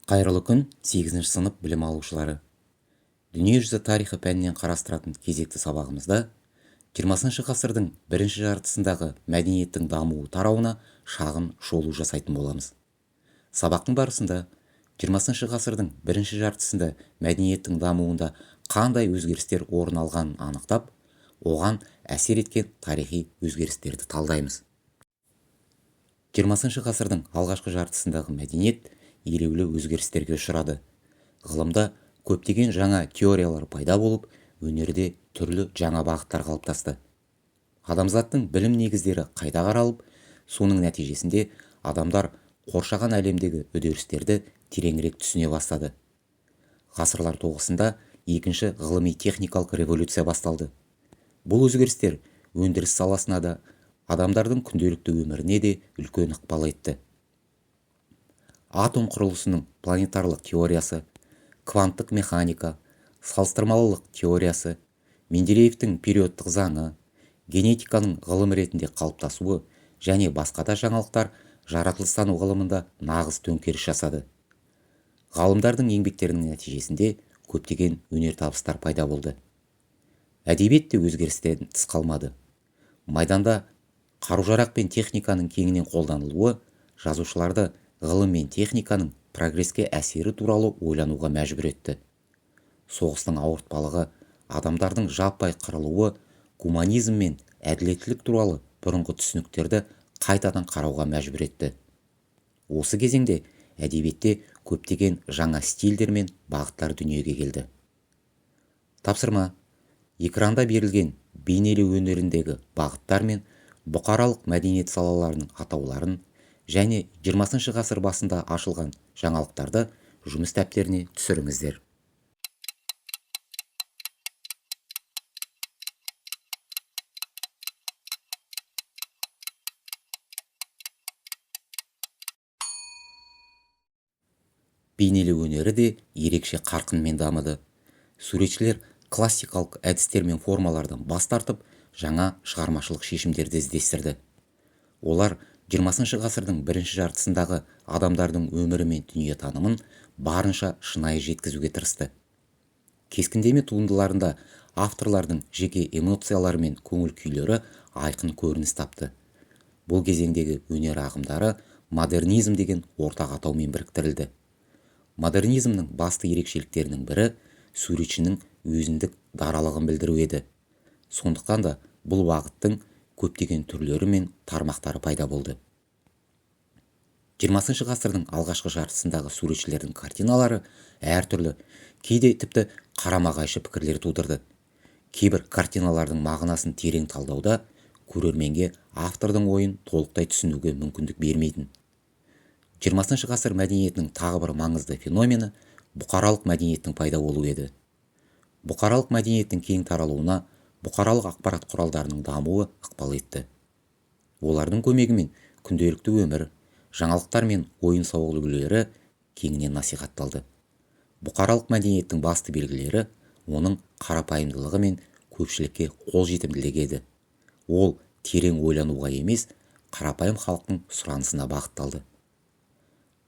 Қайырлы күн, 8 сынып білім алушылары! Дүниежүзі тарихы пәнінен қарастыратын кезекті сабағымызда 20 ғасырдың бірінші жартысындағы мәдениеттің дамуы тарауына шағын шолу жасайтын боламыз. Сабақтың барысында 20 ғасырдың бірінші жартысында мәдениеттің дамуында қандай өзгерістер орын алғанын анықтап, оған әсер еткен тарихи өзгерістерді талдаймыз. 20 ғасырдың алғашқы жартысындағы мәдениет елеулі өзгерістерге ұшырады. Ғылымда көптеген жаңа теориялар пайда болып, өнерде түрлі жаңа бағыттар қалыптасты. Адамзаттың білім негіздері қайта қаралып, соның нәтижесінде адамдар қоршаған әлемдегі үдерістерді тереңірек түсіне бастады. Ғасырлар тоғысында екінші ғылыми-техникалық революция басталды. Бұл өзгерістер өндіріс саласына да, адамдардың күнделікті өміріне де үлкен ықпал етті. Атом құрылысының планетарлық теориясы, кванттық механика, салыстырмалылық теориясы, Менделеевтің периодтық заңы, генетиканың ғылым ретінде қалыптасуы және басқа да жаңалықтар жаратылыстану ғылымында нағыз төңкеріс жасады. Ғалымдардың еңбектерінің нәтижесінде көптеген өнертабыстар пайда болды. Әдебиет те өзгерістен тыс қалмады. Майданда қару-жарақ пен техниканың кеңінен қолданылуы жазушыларды ғылым мен техниканың прогреске әсері туралы ойлануға мәжбүр етті. Соғыстың ауыртпалығы, адамдардың жаппай қырылуы гуманизм мен әділеттілік туралы бұрынғы түсініктерді қайтадан қарауға мәжбүр етті. Осы кезеңде әдебиетте көптеген жаңа стильдер мен бағыттар дүниеге келді. Тапсырма. Экранда берілген бейнелеу өнеріндегі бағыттар мен бұқаралық мәдениет салаларының атауларын және 20 ғасыр басында ашылған жаңалықтарды жұмыс дәптеріне түсіріңіздер. Бейнелеу өнері де ерекше қарқынмен дамыды. Суретшілер классикалық әдістер мен формалардан бас тартып, жаңа шығармашылық шешімдерді іздестірді. Олар 20 ғасырдың бірінші жартысындағы адамдардың өмірі мен дүниетанымын барынша шынайы жеткізуге тырысты. Кескіндеме туындыларында авторлардың жеке эмоциялары мен көңіл күйлері айқын көрініс тапты. Бұл кезеңдегі өнер ағымдары модернизм деген ортақ атаумен біріктірілді. Модернизмнің басты ерекшеліктерінің бірі суретшінің өзіндік даралығын білдіру еді. Сондықтан да бұл бағыттың көптеген түрлері мен тармақтары пайда болды. 20 ғасырдың алғашқы жартысындағы суретшілердің картиналары әртүрлі, кейде тіпті қарама-қайшы пікірлер тудырды. Кейбір картиналардың мағынасын терең талдауда көрерменге автордың ойын толықтай түсінуге мүмкіндік бермейтін. 20 ғасыр мәдениетінің тағы бір маңызды феномені бұқаралық мәдениеттің пайда болуы еді. Бұқаралық мәдениеттің кең таралуына бұқаралық ақпарат құралдарының дамуы ықпал етті. Олардың көмегімен күнделікті өмір, жаңалықтар мен ойын-сауық үлгілері кеңінен насихатталды. Бұқаралық мәдениеттің басты белгілері оның қарапайымдылығы мен көпшілікке қолжетімділігі еді. Ол терең ойлануға емес, қарапайым халықтың сұранысына бағытталды.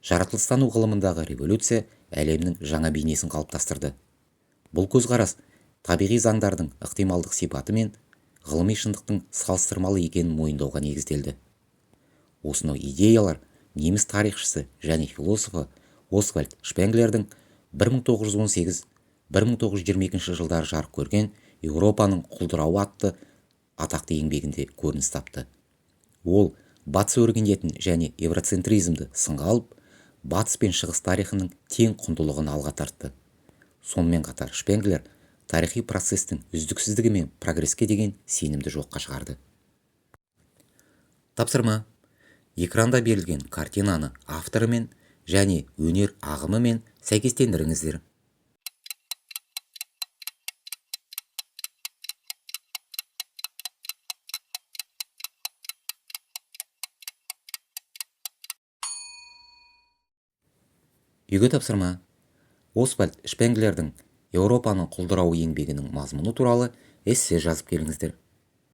Жаратылыстану ғылымындағы революция әлемнің жаңа бейнесін қалыптастырды. Бұл көзқарас табиғи заңдардың ықтималдық сипаты мен ғылыми шындықтың салыстырмалы екенін мойындауға негізделді. Осынау идеялар неміс тарихшысы және философы Освальд Шпенглердің 1918-1922 жылдары жарық көрген Еуропаның құлдырауы атты атақты еңбегінде көрініс тапты. Ол батыс өркениетін және евроцентризмді сынға алып, батыс пен шығыс тарихының тең құндылығын алға тартты. Сонымен қатар Шпенглер тарихи процестің үздіксіздігі мен прогреске деген сенімді жоққа шығарды. Тапсырма. Экранда берілген картинаны авторымен және өнер ағымымен сәйкестендіріңіздер. Үйге тапсырма. Освальд Шпенглердің Еуропаның құлдырауы еңбегінің мазмұны туралы эссе жазып келіңіздер.